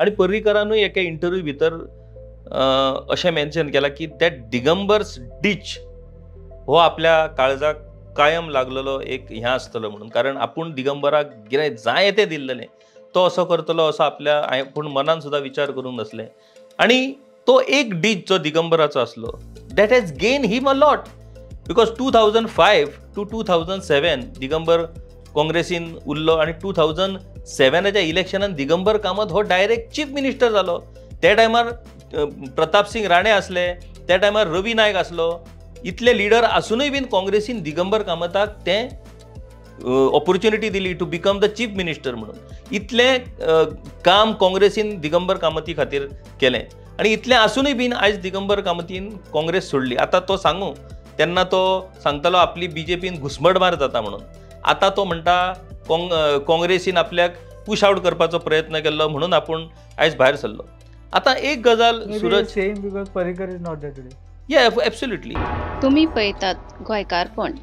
आनी पर्रीकरानूय एका इंटरव्यू भितर अशें मेन्शन केलां की that Digambar's ditch हो आपल्या काळजाक कायम लागलेलो एक हें आसतलो म्हणून, कारण आपूण दिगंबराक कितें जाय तें दिल्लेलें, तो असो करतलो असो आपल्या आपूण मनान सुद्दां विचार करूंक नासलें. आनी तो एक डीच जो दिगंबराचो आसलो that has gain him a lot, because 2005 to 2007 Digambar काँग्रेसीन उरलो आनी 2007च्या इलेक्शनान दिगंबर कामत हो डायरेक्ट चीफ मिनिस्टर जालो. त्या टायमार प्रतापसिंग राणे आसले, त्या टायमार रवी नायक आसलो, इतले लिडर आसुनूय बीन काँग्रेसीन दिगंबर कामताक तें ऑपॉर्च्युनिटी दिली to become the chief minister म्हणून. इतलें काम काँग्रेसीन दिगंबर कामती खातीर केलें आनी इतलें आसुनूय बीन आयज दिगंबर कामतीन काँग्रेस सोडली. आतां तो सांगू तेन्ना तो सांगतालो आपली बीजेपीन घुसमटमार जाता म्हणून, आतां तो म्हणटा काँग्रेसीन आपल्याक पुश आवट करपाचो प्रयत्न केल्लो म्हणून आपूण आयज भायर सरलो. आतां एक गजाल Suraj, same because Parrikar is not there today. Yeah, absolutely. तुमी पळयतात गोंयकारपण.